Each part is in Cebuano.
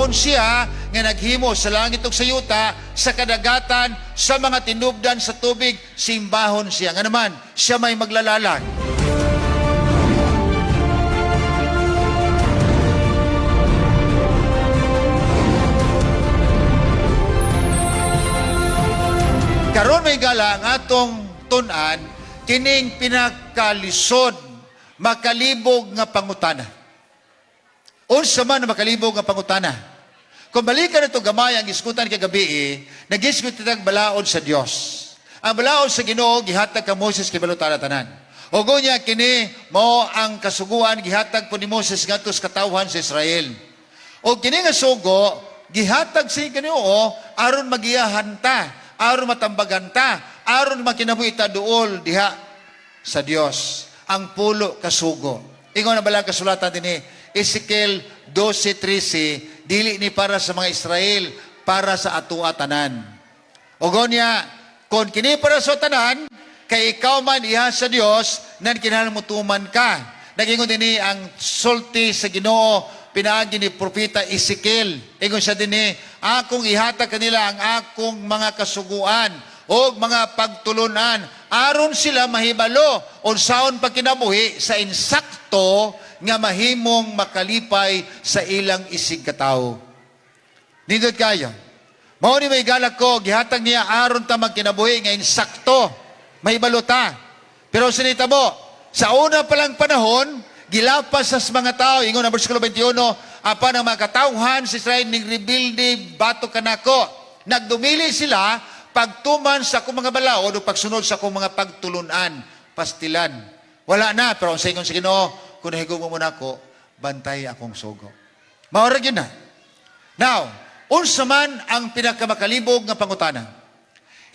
Simbahon siya nga naghimo sa langit ug sa yuta, sa kadagatan, sa mga tinubdan sa tubig, simbahon siya. Nga naman, siya may maglalalag. Karon may gala ang atong tun-an kining pinakalisod makalibog nga pangutana. Unsa man ang makalibog nga pangutana? Kung balikan nato gamay ang gisgutan kay gabi, nagisgut kitang balaod sa Dios. Ang balaod sa Ginoo gihatag ka Moses kay balutana tanan. Ug unya kini mao ang kasuguan gihatag po ni Moses ngadto sa katawhan sa Israel. O kini nga sugo gihatag sa Ginoo aron magiyahan ta, aron matambagan ta, aron makinabuhi ta duol diha sa Dios. Ang pulo ka sugo. Ingon na bala ang kasulatan dinhi Ezekiel 12:13, dili ni para sa mga Israel, para sa atua tanan. Ug unya, kung kini para sa tanan, kay ikaw man iha sa Dios, nan kinahanglan mo tuman ka. Nagingon dinhi ang sulti sa Ginoo pinaagi ni propeta Ezekiel. Ingon siya dinhi, akong ihatag kanila ang akong mga kasuguan o mga pagtulunan aron sila mahibalo unsaon pagkinabuhi sa insakto nga mahimong makalipay sa ilang isig katawo. Nindot kayo. Mao ni may galak ko, gihatag niya aron ta magkinabuhi nga insakto, mahibalo ta. Pero sinita mo, sa una pa lang panahon, gilapas sa mga tao, ingon ang versikulo 21, apan ang mga katawhan sa Israel ning rebelde batok kanako. Nagdumili sila pagtuman sa akong mga balaod o pagsunod sa akong mga pagtulunan, pastilan. Wala na, pero ang ingon sa Ginoo, kung nahigugma mo nako, bantay akong sugo. Mao ra gyud na. Now, unsa man ang pinakamakalibog nga pangutana?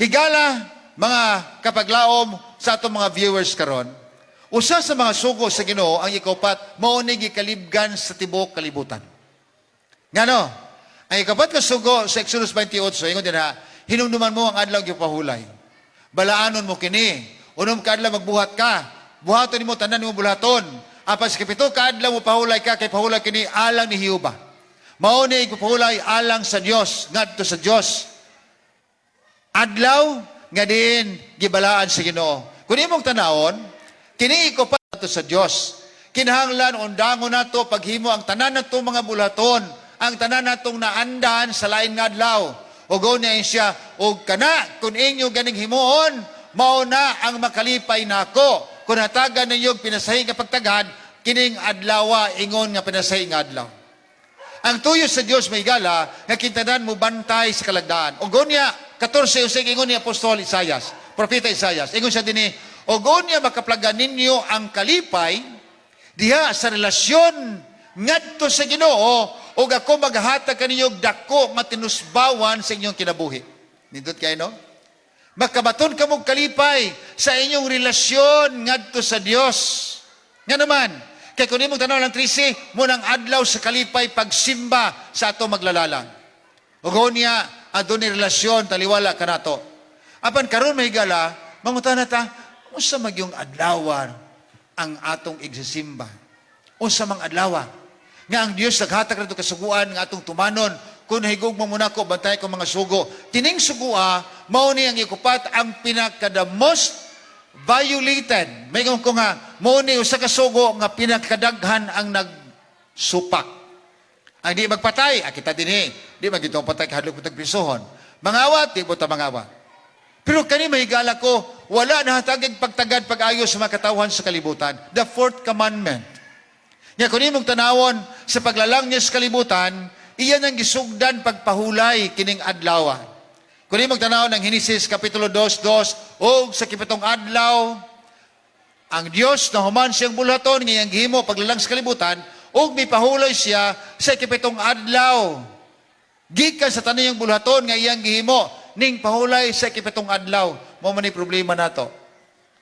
Higala, mga kapaglaom sa atong mga viewers karon, usa sa mga sugo sa Ginoo ang ikaupat, mao ni gikalibgan sa tibuok kalibutan. Ngano? Ang ikapat nga sugo sa Exodus 28, ingon dinha, hinumduman mo ang adlaw gipahulay. Balaanon mo kini. Unom ka adlaw magbuhat ka. Buhaton nimo tanan nimo bulaton. Apan sa kapito ka adlaw mo pahulay ka kay pahulay kini alang ni Jehova. Mao ni ipahulay alang sa Dios, ngadto sa Dios. Adlaw nga diin gibalaan sa Ginoo. Kung imong tanawon, kini ikapat nato sa Dios. Kinahanglan undangon nato paghimo ang tanan nato mga bulaton, ang tanan natong naandan sa lain nga adlaw. Ug niya siya, og kana kung inyo ganing himuon, mao na ang makalipay nako. Kung hatagan ninyo og pinasahi nga pagtagad, kining adlawa ingon nga pinasahi nga adlaw. Ang tuyo sa Dios may gala nga kintanan mo bantay sa kalagdaan. Ug unya 14 usig ingon ni Apostol Isayas, Propeta Isayas. Ingon siya dinhi, ug unya makaplagan ninyo ang kalipay diha sa relasyon ngadto sa Ginoo ug ako maghatag kaninyo og dako nga tinusbawan sa inyong kinabuhi. Nindot kay no? Makabaton kamo og kalipay sa inyong relasyon ngadto sa Dios. Nga naman, kay kung imong tanaw ng 13, mo nang adlaw sa kalipay pagsimba sa ato maglalalang. Ug niya adunay relasyon taliwala kanato. Apan karon mahigala, mangutana ta, unsa magyung adlaw ang atong igsisimba? Unsa mang adlaw? Nga ang Dios naghatag nato kasuguan nga atong tumanon. Kung nahigugma mo nako, bantay ko mga sugo. Kining sugua, mao ni ang ikupat ang pinaka the most violated. May ko nga, mao ni usa ka sugo nga pinakadaghan ang nagsupak. Ang di magpatay, kita dinhi, di magitong patay kahadlok mo tagprisuhon. Mangawat, di mo ta mangawat. Pero kani mahigala ko, wala na hatagig pagtagad pag-ayo sa mga katawhan sa kalibutan. The fourth commandment. Nga kung imong tanawon sa paglalang niya sa kalibutan, iyan ang gisugdan pagpahulay kining adlaw. Kung imong tanawon ang Henesis Kapitulo 2:2, og sa kipitong adlaw, ang Dios na human siyang bulhaton nga iyang gihimo paglalang sa kalibutan, ug mipahulay siya sa ikapitong adlaw. Gikan sa tanan niyang bulhaton nga iyang gihimo, ning pahulay sa ikapitong adlaw. Mao man ni problema nato.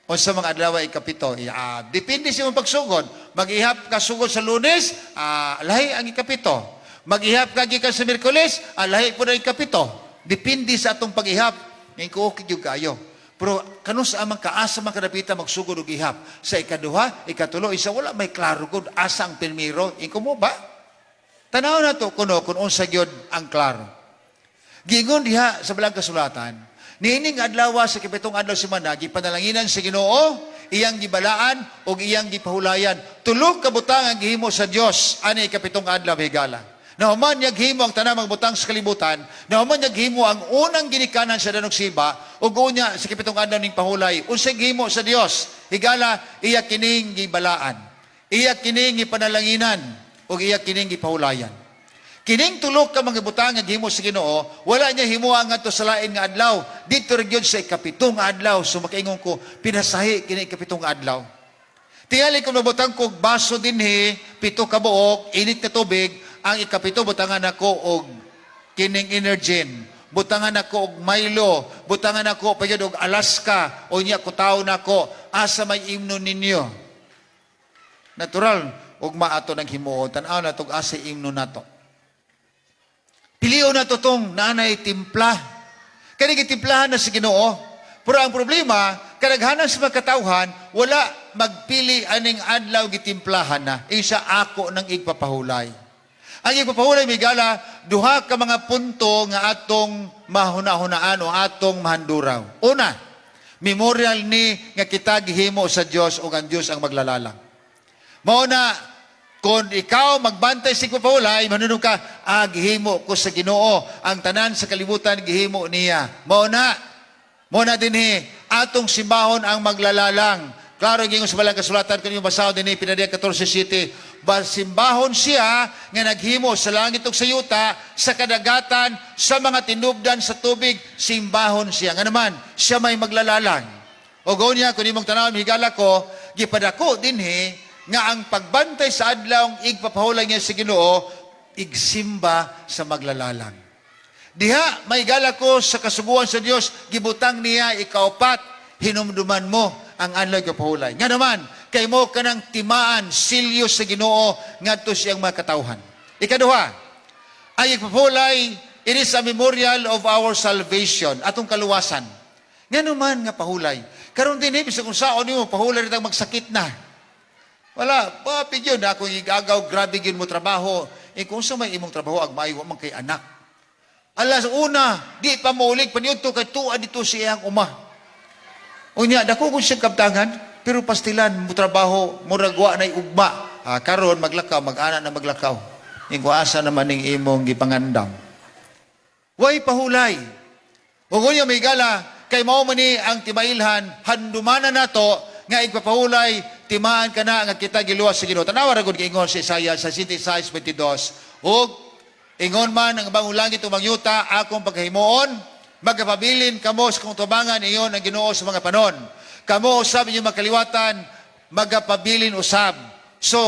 O sa mga adlaw ay ikapito, depende sa imong pagsugod. Mag-ihap ka sugod sa Lunes, lahi ang ikapito. Mag-ihap ka gikan sa Miyerkules, lahi po na ikapito. Depende sa atong pag-ihap. Ngayon ko okay gyud kayo. Pero kanus amang kaasa man kadapita magsugod og ihap. Sa ikaduha, ikatulo, isa wala may klaro gud asa ang primero. Inko mo ba? Tanaw nato kuno kung unsa gyud ang klaro. Giingon diha sa Balaang Kasulatan, niining adlaw sa ikapitong adlaw semana, gipanalanginan sa Ginoo, iyang gibalaan ug iyang gipahulayan. Tulo ka butang ang gihimo sa Dios ani ikapitong adlaw, higala. Nahuman niya gihimo ang tanang mga butang sa kalibutan, nahuman niya gihimo ang unang ginikanan sa Adan ug si Eva, ug unya sa ikapitong adlaw ning pahulay. Unsay gihimo sa Dios? Higala, iya kining gibalaan. Iya kining gipanalanginan ug iya kining gipahulayan. Kining tulo ka mga butang nga gihimo sa Ginoo, wala niya himuha ngadto sa lain nga adlaw. Dito ra gyud sa ikapitong adlaw. So makaingon ko, pinasahi kini ikapitong adlaw. Tingali kung mabutang kog baso dinhi, pito ka buok, init na tubig, ang ikapito butangan nako og kining Energen, butangan nako og Milo, butangan nako pa gyud og Alaska, o nya kutaw nako, asa may imnon ninyo? Natural, ugma ato nang himuon, tan-aw na tog asa imnon nato. Pilion nato tong naanay timpla. Kani gitimplahan na sa Ginoo. Pero ang problema, kadaghanan sa mga katawhan, wala magpili aning adlaw gitimplahan na. Isa ako ng igpapahulay. Ang igpapahulay, migala, duha ka mga punto nga atong mahuna-hunaan o atong mahanduraw. Una, memorial ni nga kita gihimo sa Dios o ang Dios ang maglalalang. Mao na, kung ikaw magbantay sa igpapahulay, manunong ka, "Ah, gihimo ko sa Ginoo, ang tanan sa kalibutan gihimo niya." Mao na dinhi, atong simbahon ang maglalalang. Klaro gingon sa Balang Kasulatan, kung inyong basahon dinhi, Pinadiya 14:7, simbahon siya nga naghimo sa langit ug sa yuta, sa kadagatan, sa mga tinubdan sa tubig, simbahon siya. Nga naman, siya may maglalalang. O niya, kung imong tanawon, higala ko, gipadako dinhi, nga ang pagbantay sa adlaw igpapahulay niya sa Ginoo, igsimba sa maglalalang. Diha, may gala ko sa kasuguan sa Dios, gibutang niya ikaupat, hinumduman mo ang adlaw igpapahulay. Nga naman, kay mo kanang timaan, silyo sa Ginoo ngadto siyang mga katawhan. Ikaduha, ay igpapahulay, it is a memorial of our salvation, atong kaluwasan. Nga naman nga pahulay. Karon din, bisag kung saon nimo pahulay rin magsakit na. Wala, papi yun, akong igagaw, grabe yun mo trabaho. Eh kung sa may imong trabaho, agmaayo man kay anak. Alas una, di pa maulig, paniudto kay tuwa dito sa iyang uma. Unya, dako kung siyang kabtangan, pero pastilan mo trabaho, murag wa na'y ugma. Ah, karon maglakaw, mag-ana na maglakaw. Ing asa naman ning imong gipangandam. Way pahulay. Ug unya may gala, kay mao man ni ang timailhan, handumanan nato nga igpapahulay, timaan ka na nga kita giluwas sa Ginoo. Tanawa ra gud giingon sa Isaiah sa 66:22. Ug ingon man ang bagong langit ug yuta akong paghimuon, magapabilin kamo sa kong tubangan, ingon ang Ginoo sa mga panon. Kamo usab inyong makaliwatan, magapabilin usab. So,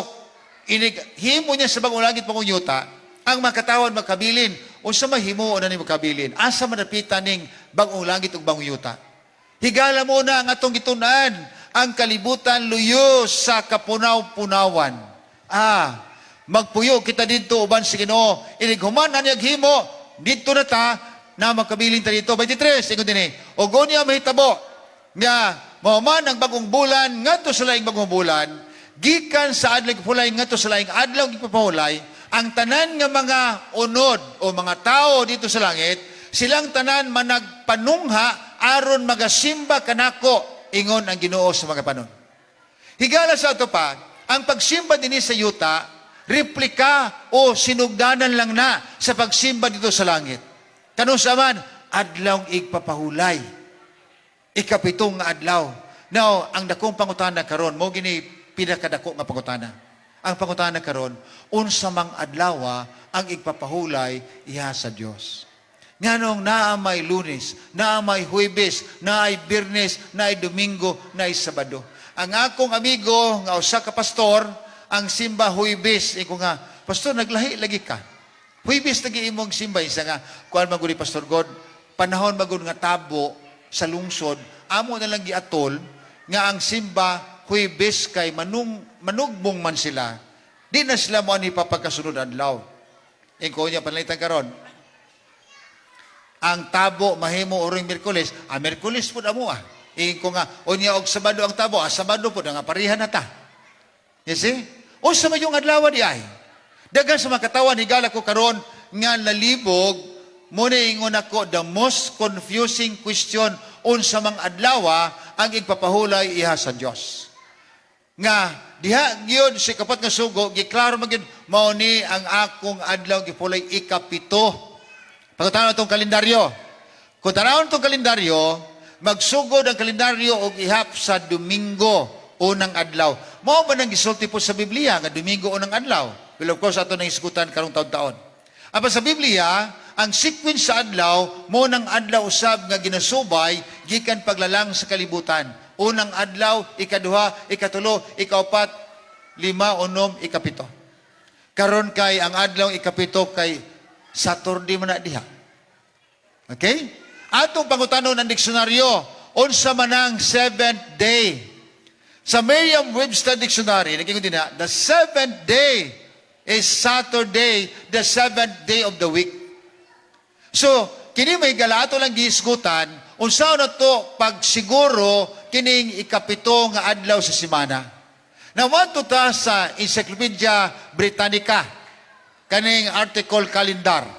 inig himo niya sa bagong langit, bagong yuta, ang makatawan magkabilin. Unsa may himuon na ni magkabilin? Asa manapitan ning bagong langit ug bagong yuta? Higala mo na ang atong gitun-an, ang kalibutan luyo sa kapunaw-punawan. Ah, magpuyo kita dito uban sa Ginoo. Inig human ang himo, dito na ta na magkabilin ta dito. 23, ingon dinhi. Og unya mahitabo nga mahuman ang bagong bulan ngadto sa laing bagong bulan, gikan sa adlaw pahulay ngadto sa laing adlaw gipapahulay, ang tanan nga mga unod o mga tao dito sa langit, silang tanan managpanungha aron magasimba kanako, ingon ang Ginoo sa mga panon. Higala sa ato pa, ang pagsimba dinhi sa yuta, replika o sinugdanan lang na sa pagsimba dito sa langit. Kanus-a man, adlaw igpapahulay. Ikapitong nga adlaw. Now, ang dakong pangutana karon, mo gini pinakadako nga pangutana. Ang pangutana karon, unsa mang adlaw ang igpapahulay iha sa Dios? Nganong naa may Lunes, naa may Huwebes, naay Biyernes, naay Domingo, naay Sabado? Ang akong amigo nga usa ka pastor, ang simba Huwebes, iko nga, "Pastor, naglahi lagi ka. Huwebes lagi imong simba." Isa nga, kuan man gud ni Pastor God, panahon magud nga tabo sa lungsod, amo na lang giatol nga ang simba Huwebes kay manung manugbong man sila. Di na sila mo ani papagkasunod adlaw. Iko niya panalitan karon. Ang tabo mahimo oring Miyerkules, ah, Miyerkules pud amo ah. Iko nga, unya og Sabado ang tabo, ah, Sabado pud nga pareha na ta. You see? Unsa man yung adlaw di ay? Daghan sa mga katawan, higala ko, karon nga nalibog. Mao na ingon ako, the most confusing question, unsa mang adlaw ang igpapahulay iha sa Dios. Nga diha gyud sa ikapat nga sugo, giklaro man gyud, "Mao ni ang akong adlaw gipulay ikapito." Pagkatanaw itong kalendaryo. Kung tanawon itong kalendaryo, magsugod ang kalendaryo og ihap sa Domingo, unang adlaw. Mao ba nang gisulti po sa Biblia nga Domingo unang adlaw? Well, of course, ato nang isgutan karong taon-taon. Apan sa Biblia, ang sequence sa adlaw, mao nang adlaw usab nga ginasubay gikan paglalang sa kalibutan. Unang adlaw, ikaduha, ikatulo, ikaupat, lima, unom, ikapito. Karon kay ang adlaw ikapito kay Saturday man na diha. Okay? Atong pangutanon ang diksyonaryo, unsa man ang seventh day? Sa Merriam-Webster Dictionary, naging din na, the seventh day is Saturday, the seventh day of the week. So, kini may gala, ato lang gihisgutan, unsa na to pagsiguro kining ikapito nga adlaw sa semana. Nawadto ta sa Encyclopedia Britannica, kaning article calendar.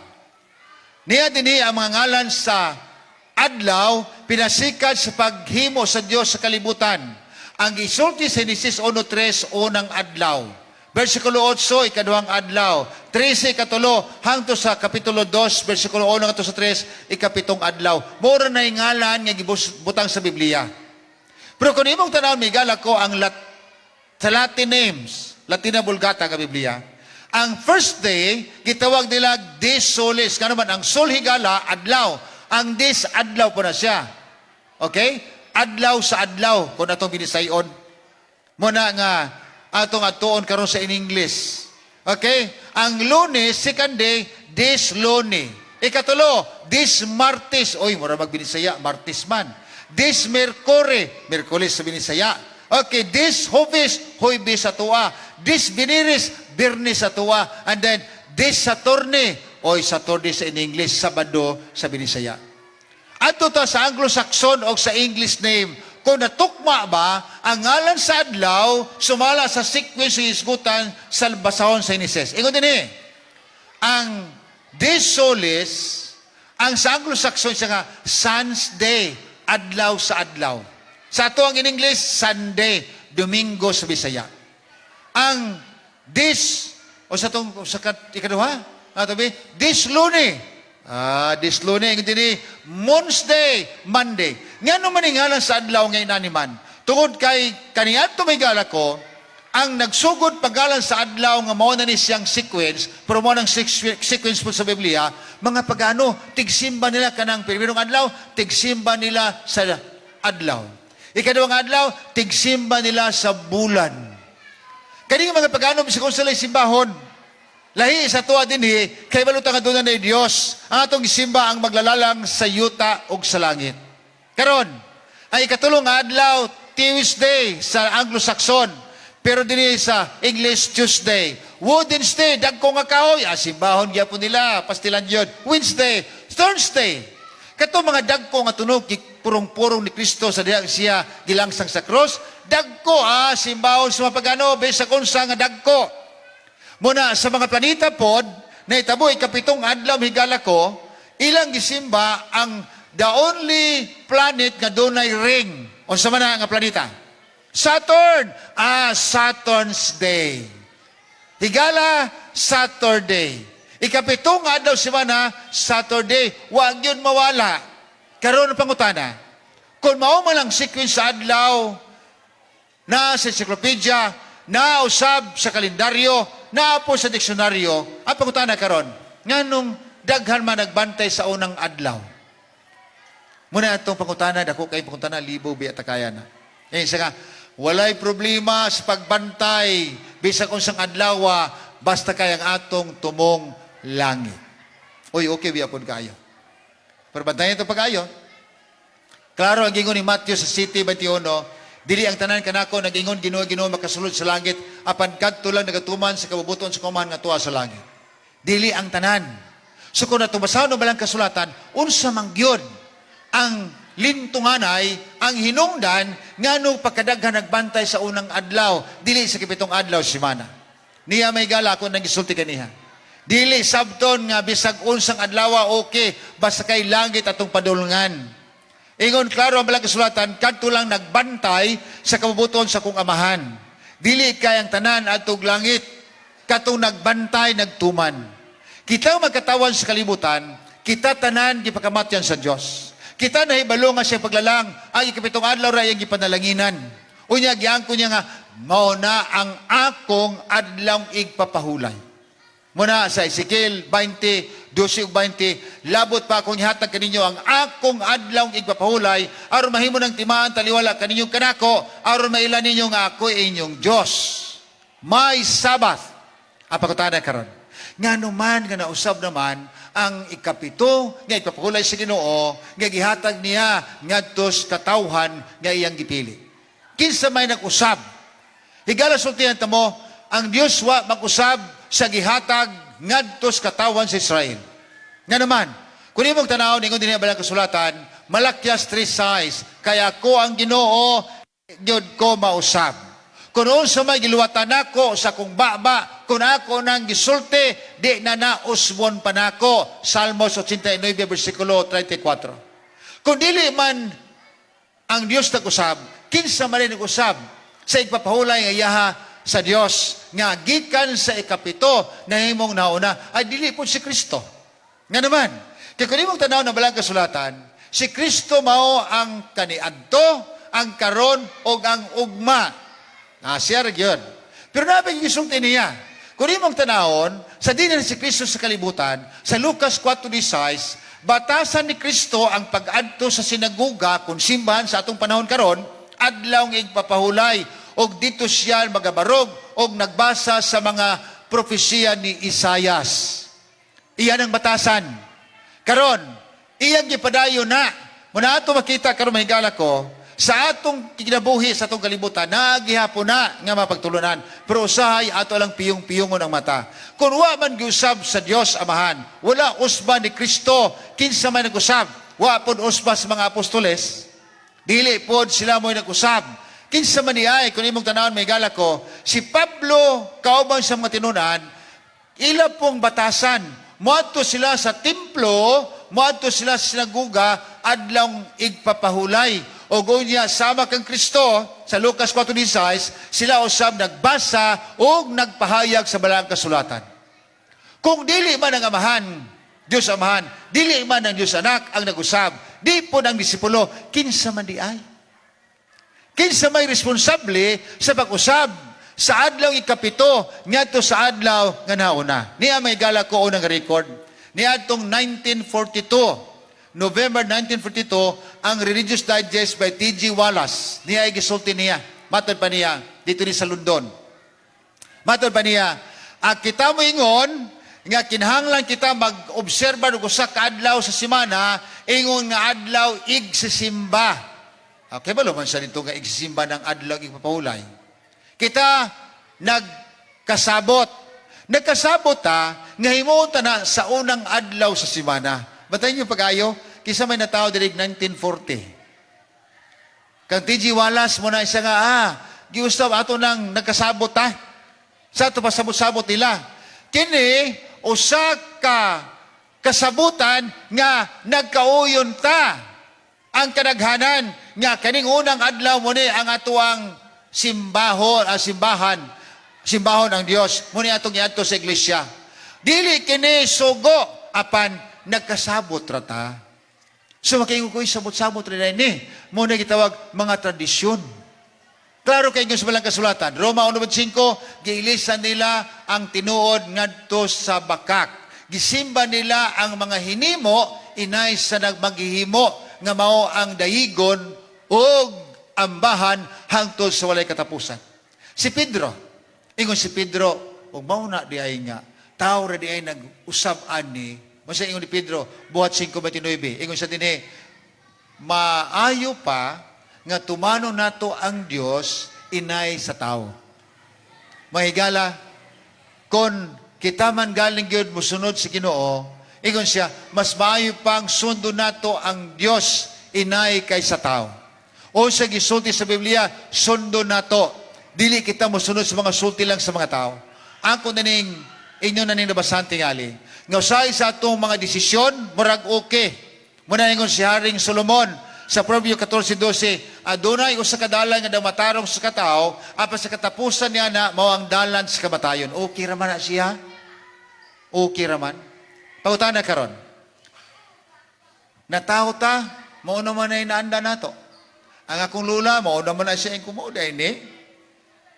Niya dinhi ang mga ngalan sa adlaw pinasikat sa paghimo sa Dios sa kalibutan. Ang gisulti sa Genesis 1:3, unang adlaw. Versikulo 8, ikaduhang adlaw. 13, ikatulo, hangtod sa Kapitulo 2, versikulo 1 ngadto sa 3, ikapitong adlaw. Mura na ngalan nga gibutang sa Biblia. Pero kung imong tanawon, migala ko, ang sa Latin names, Latina Vulgata nga Biblia, ang first day, gitawag nila Dies Solis. Ngano man, ang sol, higala, adlaw. Ang dies, adlaw po na siya. Okay? Adlaw sa adlaw, kung atong binisayon. Muna nga, atong atuon karon sa in English. Okay? Ang Lunes, second day, Dies Lunae. Ikatulo, Dies Martis. Oy, mura magbinisaya, Martis man. Dies Mercuri, Merkulis sa Binisaya. Okay, Dies Jovis, Huwebes sa atoa. Dies Veneris, Biyernes sa atoa. And then, Dies Saturni, oy, Saturday sa in English, Sabado sa Binisaya. Adto ta sa Anglo-Saxon o sa English name, kung natukma ba ang ngalan sa adlaw sumala sa sequence sa isgutan sa basahon sa Genesis. Ingon din eh, ang Dies Solis, ang sa Anglo-Saxon siya nga Sun's Day, adlaw sa adlaw. Sa ato ang in English, Sunday, Domingo sa Bisaya. Ang Dies, o sa itong, sa ikaduha, ato bi, Dies Lunae. Ah, Dies Lunae, ingon din Moon's Day, Monday. Ngano man ngalan sa adlaw ngay naniman? Tungod kay kaniadto, may gala ko, ang nagsugod paggalan sa adlaw nga mao na ni siyang sequence, pero mao nang sequence po sa Biblia, mga pagano, tigsimba nila kanang primerong adlaw, tigsimba nila sa adlaw. Ikaduhang adlaw, tigsimba nila sa bulan. Kani nga mga pagano, bisag kung sila simbahon. Lahi sa tuwa dinhi, kay baluta nga doon na Diyos. Ang atong gisimba ang maglalalang sa yuta ug sa langit. Karon, ang ikatulong nga adlaw, Tuesday sa Anglo-Saxon. Pero dinhi sa English, Tuesday. Wednesday, dagko nga kahoy. Ah, simbahon gyapon nila, pastilan yun. Wednesday, Thursday. Kato mga dagko nga tunog, purong-purong ni Kristo sa diha siya gilangsang sa cross. Dagko, ah, simbahon sa mga pagano, bisag unsa nga dagko. Muna sa mga planeta pod, na itabo ikapitong adlaw, higala ko, ilang gisimba ang the only planet nga dunay ring. Unsa man na nga planeta? Saturn. Ah, Saturn's Day. Higala, Saturday. Ikapitong adlaw semana, Saturday. Wag yun mawala. Karon ang pangutana, kung mao man ang sequence sa adlaw, na sa encyclopedia, na usab sa kalendaryo, na po sa diksyonaryo, ang pangutana karon, nganong daghan man nagbantay sa unang adlaw? Muna atong pangutana, dako kay pangutana, libo biya takaya na. Eh, isa nga, walay problema sa pagbantay, bisag unsang adlaw, basta kay ang atong tumong langit. Uy, okay biya pud kayo. Pero bantayan ito pag-ayo. Klaro ang gingon ni Matthew sa 7:21, "Dili ang tanan kanako nag-ingon, 'Ginoo, Ginoo,' makasulod sa langit, apan kadto lang nagatuman sa kabubuton sa akong Amahan nga tuwa sa langit." Dili ang tanan. So kung natubasaw no balang kasulatan, unsa man gyud ang lintunganay, ang hinungdan, ngano pagkadaghan nagbantay sa unang adlaw, dili sa kapitong adlaw semana? Niya may gala ako nang gisulti kaniha. Dili sabton nga bisag unsang adlaw okay, basta kay langit atong padulngan. Ingon klaro ang Balaang Kasulatan, kadto lang nagbantay sa kabubuton sa akong Amahan. Dili kay ang tanan adtog langit, katong nagbantay nagtuman. Kita magkatawan sa kalibutan, kita tanan gipakamatyan sa Dios. Kita nahibalo nga siya paglalang, ang ikapitong adlaw ra iyang gipanalanginan. Unya giangko niya nga mao na ang akong adlaw igpapahulay. Muna sa Ezekiel 20, 12 ug 20, labot pa akong ihatag kaninyo ang akong adlaw igpapahulay, aron mahimo ng timaan taliwala kaninyong kanako, aron maila ninyo nga ako inyong Dios. May Sabbath. Ang pangutana karon. Ngano man nga nausab naman ang ikapito nga igpapahulay sa Ginoo nga gihatag niya ngadto sa katawhan nga iyang gipili? Kinsa may nag-usab? Higala, sultihan ta mo, ang Dios wa mag-usab sa gihatag ngadto sa katawhan sa Israel. Nga naman, kung imong tanaw, ningon din ang Kasulatan, Malakias 3:6, "Kaya ako ang Ginoo, gyud ko mausab. Kung unsa may giluwatan nako sa akong baba, kung ako nang gisulti, di na nausbon pa nako." Salmos 89, versikulo 34. Kung dili man ang Dios nag-usab, kinsa man rin nag-usab sa igpapahulay nga iyaha sa Dios nga gikan sa ikapito nahimong nauna? Ay dili po si Kristo. Nga naman, kay kung imong tanaw na Balang Kasulatan, si Kristo mao ang kaniadto, ang karon ug ang ugma. Ah, siya ra gyud. Pero nabi gisulti niya. Kung imong tanawon, sa dinhi si Kristo sa kalibutan, sa Lucas 4:16, batasan ni Kristo ang pag-adto sa sinagoga, kung simbahan sa atong panahon karon, adlaw ng igpapahulay, og dito siya magabarog og nagbasa sa mga propesiya ni Isayas. Iyan ang batasan. Karon, iyang gipadayon na. Muna ato makita karon, mahigala ko, sa atong kinabuhi sa atong kalibutan, nagihapon na nga mapagtulunan. Pero usahay ato lang piyong-piyongon ang mata. Kung wa man giusab sa Dios Amahan, wala usba ni Kristo, kinsa man nag-usab? Wa pod usba sa mga apostoles. Dili pod sila mo'y nag-usab. Kinsa man ni ay, kung imong tanawon, may gala ko, si Pablo, kauban sa mga tinunan, ila pong batasan. Muadto sila sa templo, muadto sila sa sinaguga, adlaw igpapahulay. O unya, sama kang Kristo, sa Lucas 4:16, sila usab nagbasa o nagpahayag sa Balaang Kasulatan. Kung dili man ang Amahan, Diyos Amahan, dili man ang Diyos Anak ang nag-usab, di po ang disipulo, kinsa man di ay? Kinsa may responsable sa pag-usab sa adlaw ikapito ngadto sa adlaw nga nauna? Niya may gala ko unang record. Niadtong 1942, November 1942, ang Religious Digest by T.G. Wallace. Niya ay gisulti niya. Matod pa niya, dito ni sa London. Matod pa niya, ang kita mo ingon, nga kinahanglan kita mag-obserba og usa ka adlaw sa semana, ingon nga adlaw igsisimba. Okay ba man siya dito nga igsisimba ng adlaw igpapahulay? Kita nagkasabot. Nagkasabot ta nga himuon ta na sa unang adlaw sa semana. Batayin niyo pag-ayo, kisa may natao diri 1940. Kang T.G. Wallace mo na isa nga, giusab ato nang nagkasabot ta. Sa ato pasabot-sabot nila. Kini, usa ka kasabutan nga nagkauyon ta ang kadaghanan nga kaning unang adlaw mo ni ang atuang simbahon, ang simbahan, simbahon ang Dios mo ni atong iadto sa iglesia. Dili kini sugo, apan nagkasabot ra ta. So makaingon ko, sabot-sabot ra ni mo na gitawag mga tradisyon. Klaro kay sa Balang Kasulatan, Roma 1:5, giilisan nila ang tinuod ngadto sa bakak. Gisimba nila ang mga hinimo inay sa nagmaghihimo nga mao ang dayigon ug ambahan hangtod sa walay katapusan. Si Pedro, ingon si Pedro, ug mao na di ay nga tao ra di ay nag-usab ani. Masa ingon ni Pedro, Buhat 5:29, ingon sa dinhi, "Maayo pa nga tumano nato ang Dios inay sa tao." Mahigala, kung kita man galing gyud mosunod sa Ginoo, ingon siya, mas maayo pang sundo nato ang Dios inay kaysa tao. O sa gisulti sa Biblia, sundo nato. Dili kita mosunod sa mga sulti lang sa mga tao. Ako na ning inyo na ning nabasahan tingali. Nga usahay sa atong mga desisyon, murag okay. Muna ingon si Haring Solomon sa Proverbio 14:12, adunay usa ka dalan nga daw matarong sa katao, apan sa katapusan niya na mao ang dalan sa kamatayon. Okay ra man na siya? Okay ra man? Pangutana karon. Natawo ta, mao naman ay naanda nato. Ang akong lula, mao naman na siya ang kumuda, ini.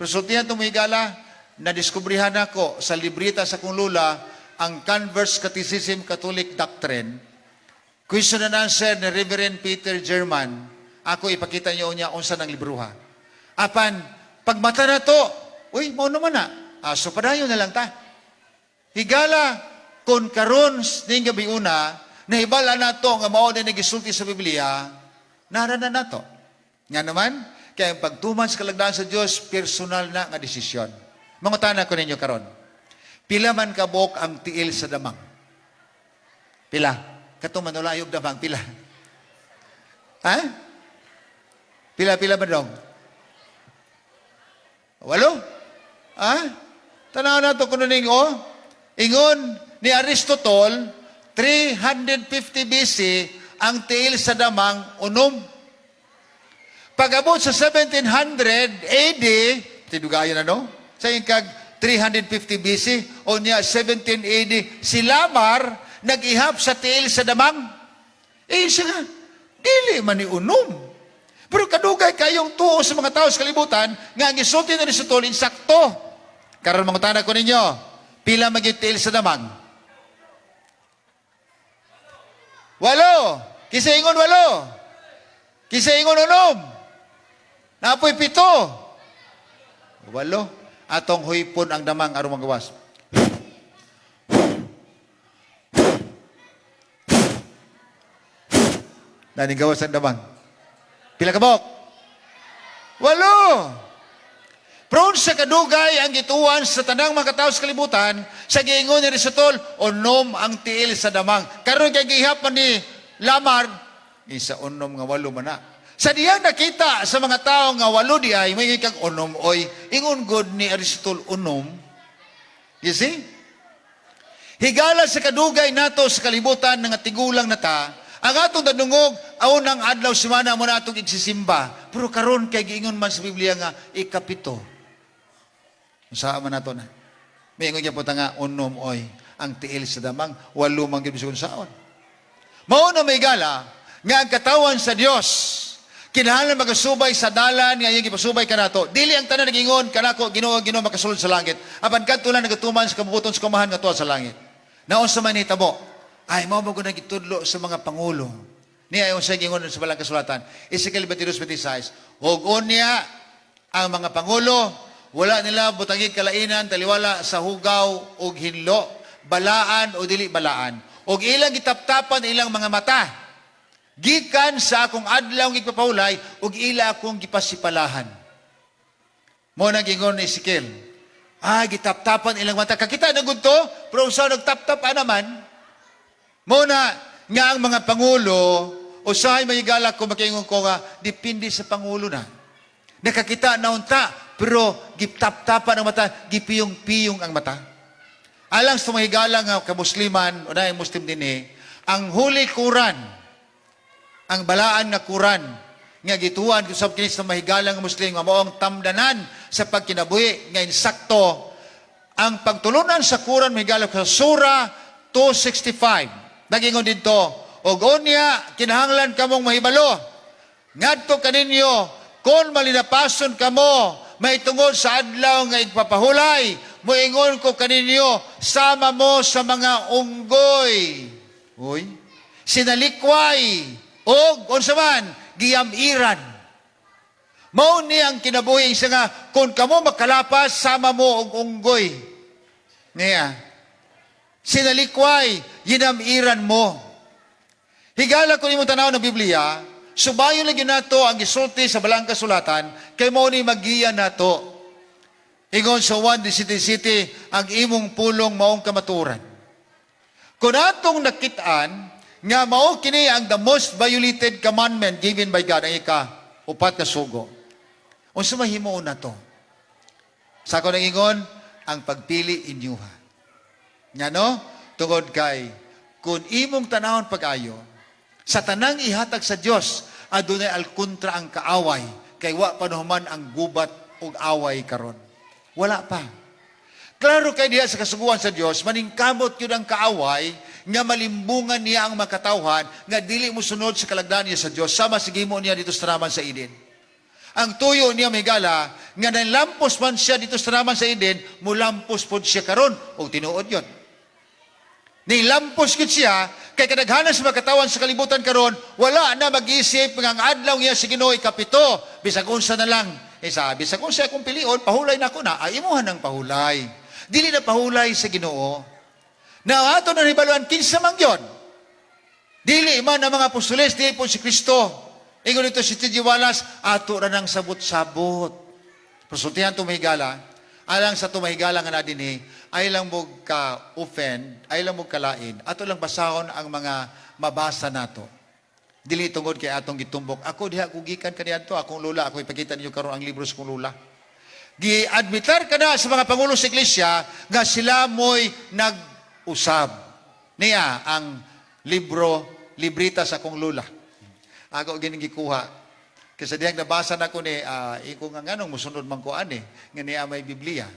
Pero sultihan itong higala, nadiskubrihan ako sa librita sa akong lula, ang Converse Catechism Catholic Doctrine. Question and answer ni Reverend Peter German. Ako ipakita niyo niya unsa ng libruha. Apan, pagmata na to, uy, mao naman na. Ah, so padayon na lang ta. Higala, kung karon ning gabi una, nahibala nato nga mao na nagisulti sa Biblia, nara na nato. Nga naman, kaya ang pagtuman sa kalagdaan sa Dios, personal na nga desisyon. Mangutana ko ninyo karon. Pila man kabuok ang tiil sa damang? Pila? Katong manulayog damang, pila? Ha? Pila, pila man dong? Walo? Ha? Tanaw na to kuno ning oh. Ingon ni Aristotle, 350 BC, ang tiil sa damang 6. Pag-abot sa 1700 AD, tidugayan ano? Sa kag 350 BC, o niya 17 AD, si Lamar nag-ihap sa tiil sa damang. Eh, siya nga, dili man ni 6. Pero kadugay kayong tuo sa mga tao sa kalibutan, nga ang gisulti na ni Aristotle, insakto. Karon mangutana ko ninyo, pila magyud tiil sa damang? 8. Kinsa ingon 8. Kinsa ingon 6. Napoy 7. 8. Atong huypon ang damang aron magawas. Naning gawas ang damang. Pila kabok? 8. Prone sa kadugay ang gituan sa tanang mga tao sa kalibutan, sa giingon ni Aristotle, 6 ang tiil sa damang. Karon kay gihap man ni Lamar, isa 6 nga 8 man na. Sa diyang nakita sa mga tao nga 8 di ay, may kang 6 oy, ingon god ni Aristotle 6. You see? Higala sa kadugay nato sa kalibutan nga tigulang na ta, ang atong dadungog, aon ang adlaw semana mo na atong igsisimba. Pero karon kay giingon man sa Biblia nga 7. Unsa man nato na? May ingon gyapon ta nga 6 oy ang tiil sa damang, 8 man gyud bisag unsaon. Mao na may gala nga ang katawan sa Dios kinahanglan magasubay sa dalan nga iyang gipasubay kanato. Dili ang tanan nagingon kanako Ginoo, Ginoo makasulod sa langit. Apan kadto lang nagatuman sa kabubuton sa Amahan nga tuwa sa langit. Naunsa man nahitabo? Ay mao mo gud gitudlo sa mga pangulo. Niya ayon sa gingon sa balang kasulatan. Ezekiel 22:26. Og unya ang mga pangulo wala nila butangig kalainan taliwala sa hugaw og hinlo, balaan o dili balaan. Og ilang gitaptapan ilang mga mata. Gikan sa akong adlaw gipapahulay ug ila akong gipasipalahan. Mo na gingon ni Ezekiel. Ah, gitaptapan ilang mata. Kakita na gud to, pero usaw nagtaptap naman. Mo na nga ang mga pangulo, usahay mahigala ko makiingon ko nga, depende sa pangulo na. Nakakita na unta, pero gitaptapan ang mata, gipiyong-piyong ang mata. Alang sa mahigala nga kamusliman, o na yung Muslim din eh, ang Holy Quran, ang balaan nga Quran, nga gituan usab kini sa mahigala nga Muslim, nga mao ang tamdanan sa pagkinabuhi, nga insakto, ang pagtulunan sa Quran mahigala sa Sura 265. Nagingon didto, og unya kinahanglan kamong mahibalo, ngadto kaninyo, kon malinapason kamo, mahitungod sa adlaw nga igpapahulay, moingon ko kaninyo, sama mo sa mga unggoy. Uy, sinalikway, og unsa man, giyamiran. Mao ni ang kinabuhi siya nga, kung kamo makalapas, sama mo og unggoy. Niya, sinalikway, ginamiran mo. Higala ko nimo tanaw ng Biblia, subayon lagi nato ang gisulti sa balang kasulatan, kay mao ni magiya nato. Ingon sa 1 City City, ang imong pulong maong kamaturan. Kung atong nakit-an, nga mao kini ang the most violated commandment given by God, ang ika-4 ka sugo. Unsa mahimo na to? Sa ako nang ingon, Ang pagpili inyuha. Ngano? Tungod kay kung imong tanawon pag-ayo, sa tanang ihatag sa Dios, adunay alkontra ang kaaway, kay wa pa nahuman ang gubat ug away karon. Wala pa. Klaro kay diha sa kasuguan sa Dios, maningkamot yun ang kaaway nga malimbungan niya ang makatawhan nga dili mo sunod sa kalagdan niya sa Dios, sama sige mo niya dito sa tanaman sa Eden. Ang tuyo niya, mahigala, nga nalampos man siya dito sa tanaman sa Eden, mulampos pod siya karon og tinuod yon. Nilampos gid siya kay kadaghanan sa makatawan sa kalibutan karon wala na mag-isip nga ang adlaw niya sa Ginoo ikapito, bisag unsa na lang. Eh sabi sa kung siya akong pilion, pahulay na ako na, ay imuhan ng pahulay. Dili na pahulay sa Ginoo. Na ato na hibaluan kinsa man gyud. Dili man ang mga apostoles, dili po si Kristo. Ingon dito si T.G. Wallace, ato ra nang sabot-sabot. Prosultihan tumahigala, alang sa tumahigala nga na dinhi, ay lang mo ka-offend, ay lang mo kalain, ato lang basahon ang mga mabasa nato. Dili tungod kay atong gitumbok. Ako diha ko gikan kaniadto, akong lula, ako ipakita ninyo karon ang libro sa akong lula. Gi-admitar ka na sa mga pangulo sa iglesia nga sila mo'y nag-usab. Niya ang libro, librita sa akong lula. Ako gining gikuha. Kasi diyang nabasa na ko ni, iko nga nganong musunod man ko ani, nga niya may Biblia.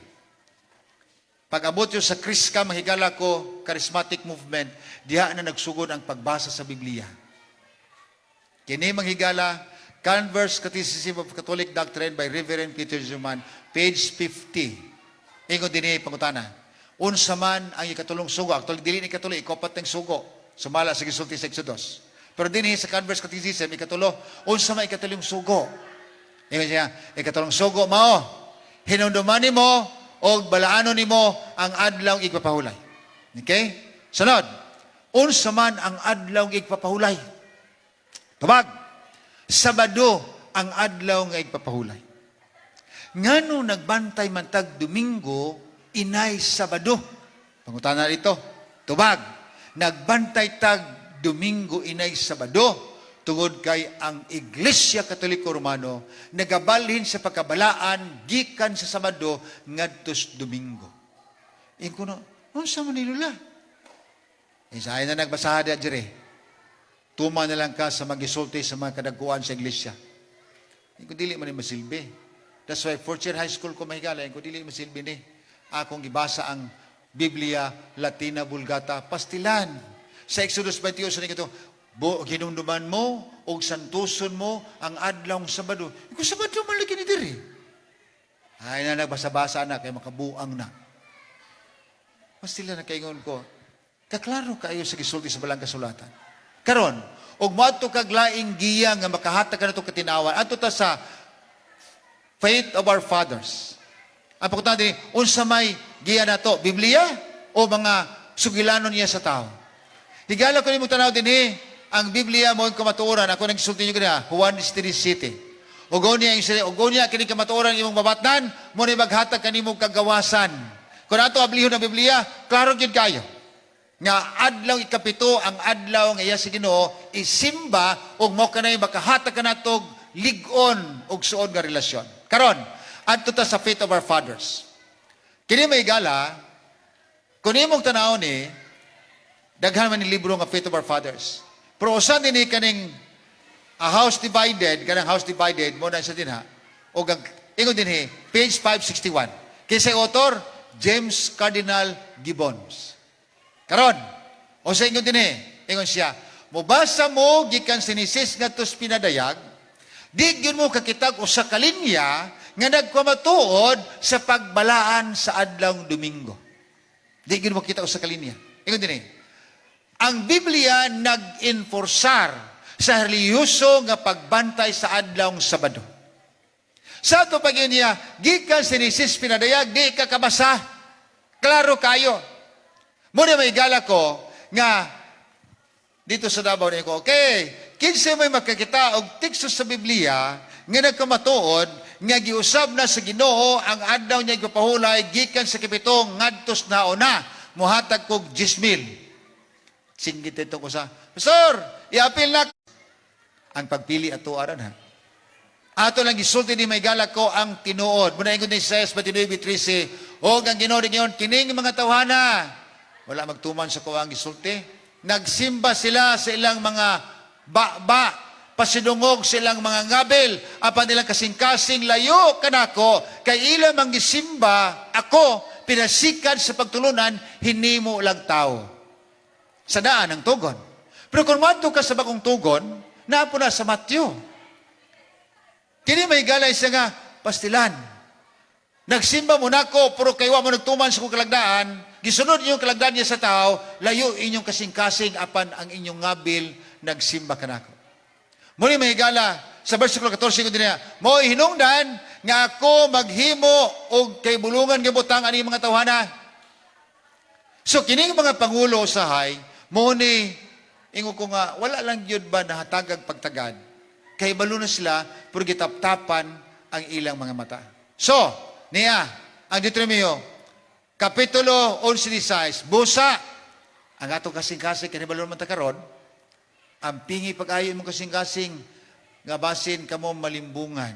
Pag-abot yun sa Kriska, mahigala ko, charismatic movement, diha na nagsugod ang pagbasa sa Biblia. Kini, manghigala, Converse Catechism of Catholic Doctrine by Reverend Peter Zuman, page 50. Ingon din pangutana. Unsa man ang ikatulong sugo? Actually, dili ni ikatulo, ikopat ng sugo. Sumala sa gisulti sa Exodus. Pero din sa Converse Catechism, ikatulo, unsa man ikatulong sugo? Ingon siya, ikatulong sugo mao, hinumduman nimo og balaanon nimo ang adlaw igpapahulay. Okay? Sunod, unsa man ang adlaw igpapahulay? Tubag, Sabado ang adlaw nga igpapahulay. Ngano nagbantay man tag Domingo inay Sabado? Pangutana dito. Tubag, nagbantay tag Domingo inay Sabado tungod kay ang Iglesia Katoliko Romano nagabalhin sa pagkabalaan gikan sa Sabado ngadto sa Domingo. Ingon ko na, unsa man ni, lula? Eh, sa na nagbasaha diya dire. Tuma na lang ka sa magisulti sa mga kadagkuan sa iglesia. Ko dili man ni masilbi. That's why fourth year high school ko, mahigala, ko dili masilbi ni. Akong gibasa ang Biblia Latina Vulgata pastilan. Sa Exodus 28 ni ito, bo hinumduman mo og santuson mo ang adlawng Sabado. Iko Sabado man lagi ni diri. Ay na nagbasa-basa na kay makabuang na. Pastila na kaingon ko. Kaklaro kayo sa gisulti sa balang kasulatan. Karon, og moadto kag laing giya nga makahatag ka nato katinawan, adto ta sa Faith of Our Fathers. Ang pagkutana din, unsa may giya nato, Biblia o mga sugilanon niya sa tao? Higala ko nimo tanaw dinhi, ang Biblia mo ang kamatuoran. Ako nagsulti niyo kanina, Juan 3:7. Ugo niya kini kamatuoran imong mabatnan, mo ni maghatag kanimo kagawasan. Kung ato ablihon ang Biblia, klaro gyud kayo nga adlaw ikapito ang adlaw nga iya sa Ginoo isimba ug mo kanay makahatag kanatog lig-on ug suod nga relasyon. Karon, adto ta sa Faith of Our Fathers. Kini may gala, kung imong tan-awon ni, daghan man ni libro nga Faith of Our Fathers. Pero usan din ni kaning A House Divided, kanang House Divided, mo na siya din ha. O ang, ingon din he, page 561. Kinsa author, James Cardinal Gibbons. Karon, o sa ingon din eh, ingon siya, mubasa mo gikan Genesis ngadto sa Pinadayag, di gyud mo kakitag usa ka linya nga nagkamatuod sa pagbalaan sa adlawng Domingo. Di gyud mo kita usa ka linya. Ingon din eh, ang Biblia nag-enforsar sa relihiyoso nga pagbantay sa adlawng Sabado. Sa ato pag niya, gikan sa Genesis Pinadayag, di ka kabasa. Klaro kayo. Muna may gala ko nga dito sa Davao niya ko, okay, kinsa may makakita og teksto sa Biblia nga nagkamatuod nga giusab na sa Ginoo ang adlaw niya igpapahulay gikan sa kapito ngadto sa nauna, muhatag kog 10,000. Singgit ito ko sa, "Pastor, iapil na." Ang pagpili ato aran ha. Ato lang gisulti ni may gala ko ang tinuod. Muna ingon ni Isaias 29:13, Og ang Ginoo ingon, kining mga tawhana wala magtuman sa akoang gisulti. Nagsimba sila sa ilang mga baba, pasidungog sa ilang mga ngabil, apan ilang kasing-kasing layo kanako, kay ilang mang gisimba ako, pinasikan sa pagtulunan, hinimo lang tao. Sa daan ang tugon. Pero kung moadto ka sa bagong tugon, naa po na sa Matthew. Kini may galay siya nga, pastilan. Nagsimba mo nako, pero kay wa mo nagtuman sa kong kalagdaan, gisunod inyong kalagdaan niya sa tao, layo inyong kasing-kasing, apan ang inyong ngabil, nagsimba kanako. Muli may higala, sa versikulo 14 ko din niya, mo hinungdan nga ako maghimo og kay bulungan nga butang ani mga tawhana. So kining mga pangulo usahay, mo ni ingon ko nga wala lang gyud ba nahatagag pagtagad. Kay balo na sila pero gitaptapan ang ilang mga mata. So, niya ang Deuteronomio kapitulo 11:16, busa ang atong kasing-kasing kani balo man ta karon, ang pingi pag-ayo imong kasing-kasing nga basin kamo malimbungan.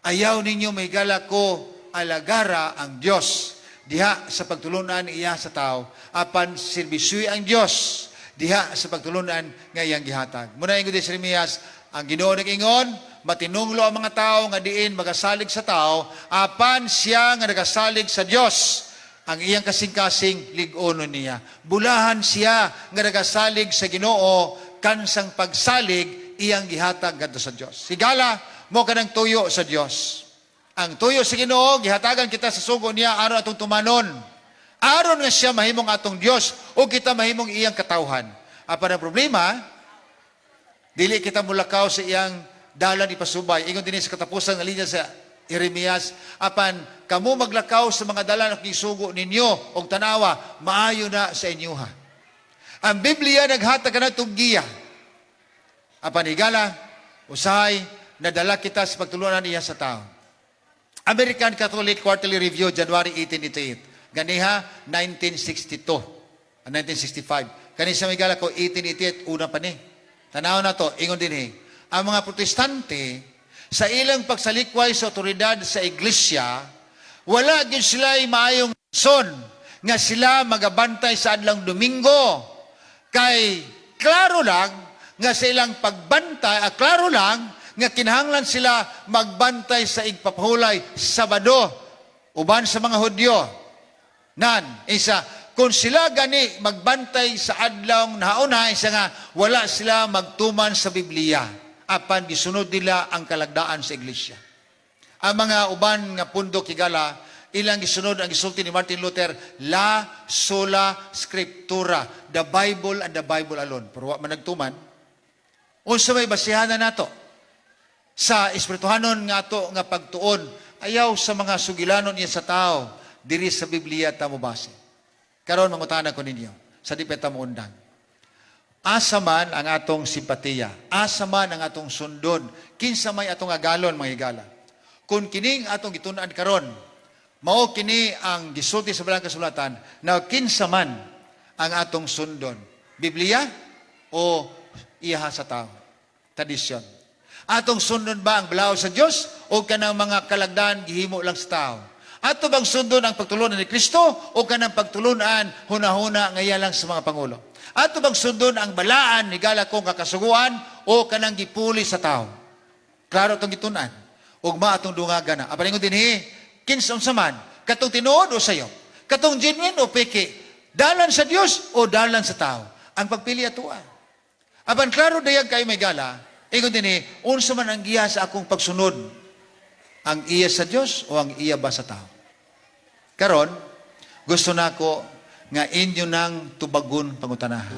Ayaw ninyo mahigala ko alagara ang Dios diha sa pagtulunan iya sa tao, apan serbisyoy ang Dios diha sa pagtulunan nga iyang gihatag. Muna ingon di si Jeremias, ang Ginoo nag-ingon, matinunglo ang mga tao nga diin magasalig sa tao, apan siya nga nagasalig sa Dios, ang iyang kasing-kasing lig-onon niya. Bulahan siya nga nagasalig sa Ginoo, kansang pagsalig iyang gihatag ngadto sa Dios. Higala mo kanang tuyo sa Dios. Ang tuyo sa Ginoo gihatagan kita sa sugo niya aron atong tumanon. Aron nga siya mahimong atong Dios o kita mahimong iyang katawhan. Apan ang problema, dili kita mulakaw sa iyang dalan ipasubay. Ingon din sa katapusan ng linya sa Jeremias, apan kamo maglakaw sa mga dalan at gisugo ninyo og tanawa, maayo na sa inyoha. Ang Biblia naghatag kanatong giya. Apan higala, usahay, nadala kita sa pagtulunan niya sa tao. American Catholic Quarterly Review, January 1888. Ganiha, 1962. 1965. Kani sa may gala ko, 1888, una pa ni. Tanaw na to, ingon din eh. Ang mga Protestante, sa ilang pagsalikway sa otoridad sa iglesia, wala gyud sila maayong son nga sila magabantay sa adlang Domingo. Kay klaro lang nga sa ilang pagbantay, klaro lang nga kinahanglan sila magbantay sa igpapahulay Sabado uban sa mga Hudyo. Nan, isa, kung sila gani magbantay sa adlaw nauna, isa nga wala sila magtuman sa Biblia, apan gisunod nila ang kalagdaan sa iglesia. Ang mga uban nga pundok higala, ilang gisunod ang gisulti ni Martin Luther, la sola scriptura, the Bible and the Bible alone. Pero wa man nagtuman. Unsa may basihanan nato? Sa espirituhanon nga ato nga pagtuon, ayaw sa mga sugilanon niya sa tao, diri sa Biblia ta mo base. Karon mangutana ko ninyo, sa di pa ta moundang. Asa man ang atong simpatiya, asa man ang atong sundon, kinsa may atong agalon mga higala. Kung kining atong gitun-an karon, mao kini ang gisulti sa Balaang Kasulatan na kinsa man ang atong sundon, Biblia o iyaha sa tao, tradisyon. Atong sundon ba ang balaod sa Dios o kanang mga kalagdan gihimo lang sa tao? Ato bang sundon ang pagtulunan ni Kristo o kanang pagtulunan hunahuna ngaya lang sa mga pangulo? Ato bang sundon ang balaan ni gala kong kakasuguan o kanang gipuli sa tao? Klaro itong gitun-an. Ugma atong dungagan na. Apan ingon dinhi, kinsa unsa man, katong tinuod o sayo, katong genuine o peke, dalan sa Dios o dalan sa tao. Ang pagpili atoa. Apan klaro dayag kay may gala, ingon dinhi, unsa man ang giya sa akong pagsunod, ang iya sa Dios o ang iya ba sa tao? Karon, gusto nako nga inyo nang tubagon pangutanahan.